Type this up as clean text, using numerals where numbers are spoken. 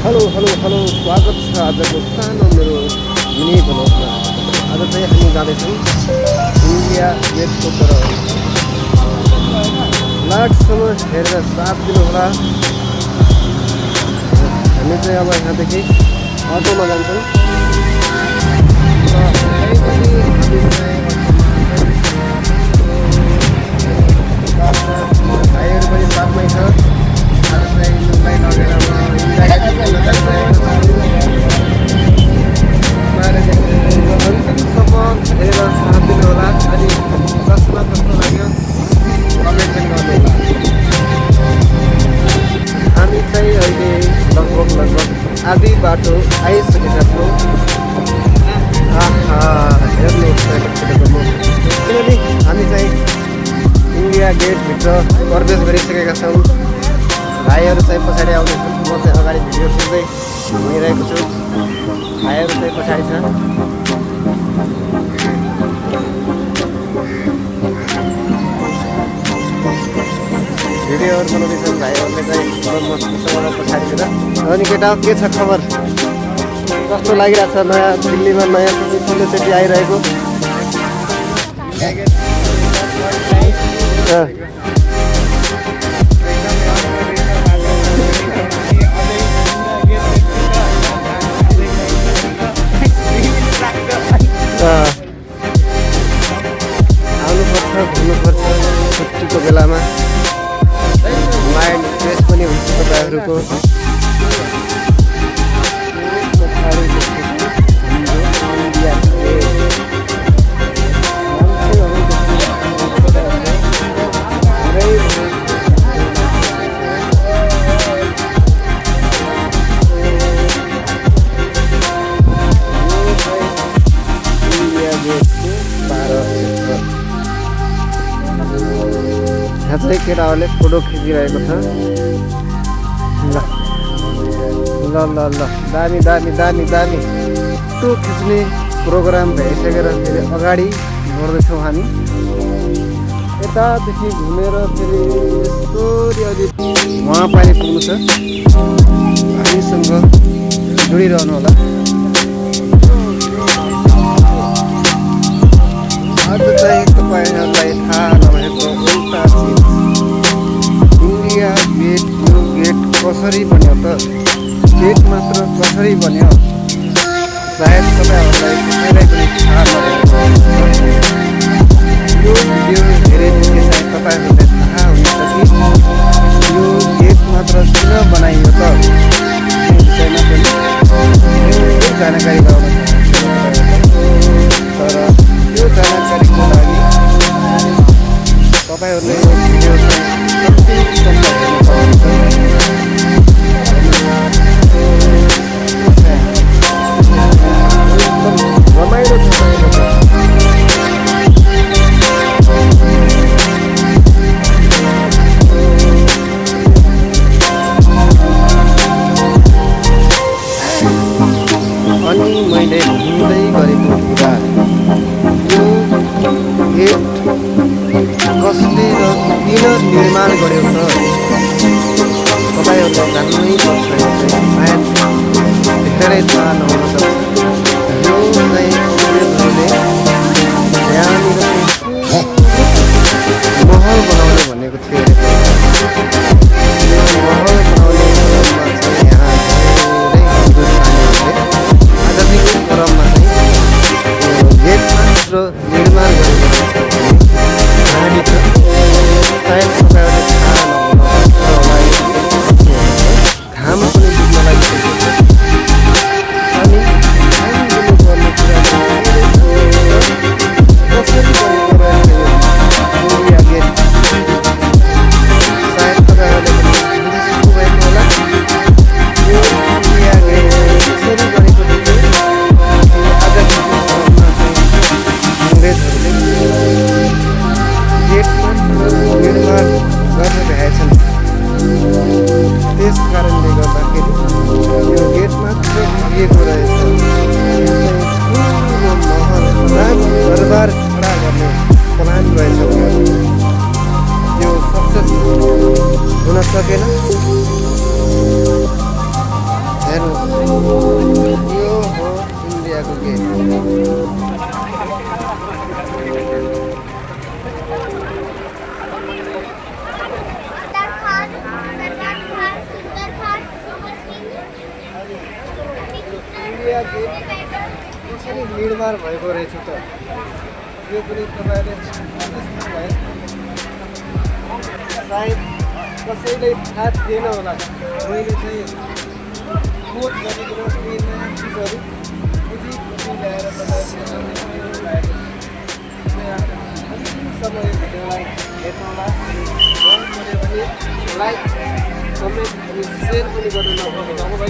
Hello hello hello स्वागत छ आजको सानो मेरो मिनी ब्लगमा। आज चाहिँ हामी जाँदैछौँ इन्डिया गेटको तरफ। लास्टसम्म हेरेर साथ दिनुहोला। हामी चाहिँ अब यहाँदेखि अटोमा जान्छौँ भाइहरू पनि साथमै छ। आज चाहिँ मुम्बई लगेर अन्तिमसम्म हेरेर साथ दिनुहोला। अनि जसमा कस्तो लाग्यो कमेन्ट पनि गर्नुहोला। हामी चाहिँ अहिले लगभग आधी बाटो आइसकेका छौँ। हेर्नुहोस् किनभने हामी चाहिँ इन्डिया गेटभित्र प्रवेश गरिसकेका छौँ। भाइहरू चाहिँ पछाडि आउँदैछन्, म चाहिँ अगाडि भिडियो खिच्दै हिँडिरहेको छु। भाइहरू चाहिँ पछाडि छ। भिडियोहरू बनाउँदैछन् भाइहरूले चाहिँ मस्तसँग पछाडितिर। अनि केटा के छ खबर, कस्तो लागिरहेछ नयाँ दिल्लीमा नयाँ पहिलोचोटि आइरहेको? आउनुपर्छ, घुम्नुपर्छ छुट्टीको बेलामा। माइन्ड फ्रेस पनि हुन्छ तपाईँहरूको। यहाँ चाहिँ केटाहरूले फोटो खिचिरहेको छ। ल ल ल ल दामी दामी दामी दामी फोटो खिच्ने प्रोग्राम भइसकेर फेरि अगाडि बढ्दैछौँ हामी। यतादेखि घुमेर फेरि यस्तोरी अलि उहाँ पानी पुग्नु छ। हामीसँग जोडिरहनु होला। आज चाहिँ तपाईँहरूलाई थाहा नभएको एउटा चिज, इन्डिया गेट, यो गेट कसरी बन्यो त? गेट मात्र कसरी बन्यो सायद तपाईँहरूलाई कसैलाई पनि थाहा नभएको। यो भिडियो हेरेपछि सायद तपाईँहरूलाई थाहा हुन्छ कि यो गेट मात्र किन बनाइयो त? यो विषयमा पनि जानकारी गराउन चाहन्छु। तर यो जानकारीको लागि तपाईँहरूले यो भिडियो चाहिँ अन्तिमसम्म हेर्नुपर्छ। एकदम रमाइलो छ। यो हो इन्डियाको गेट। इन्डिया गेट कसरी निर्माण भएको रहेछ त यो पनि तपाईँले सायद कसैले थाहा थिएन होला। मैले चाहिँ खोज गरिकन केही नयाँ चिजहरू बुझी ल्याएर तपाईँलाई समय भिडियोलाई हेर्नुहोला। मन पऱ्यो भने लाइक कमेन्ट अनि सेयर पनि गर्नु नभुल्नुहोला।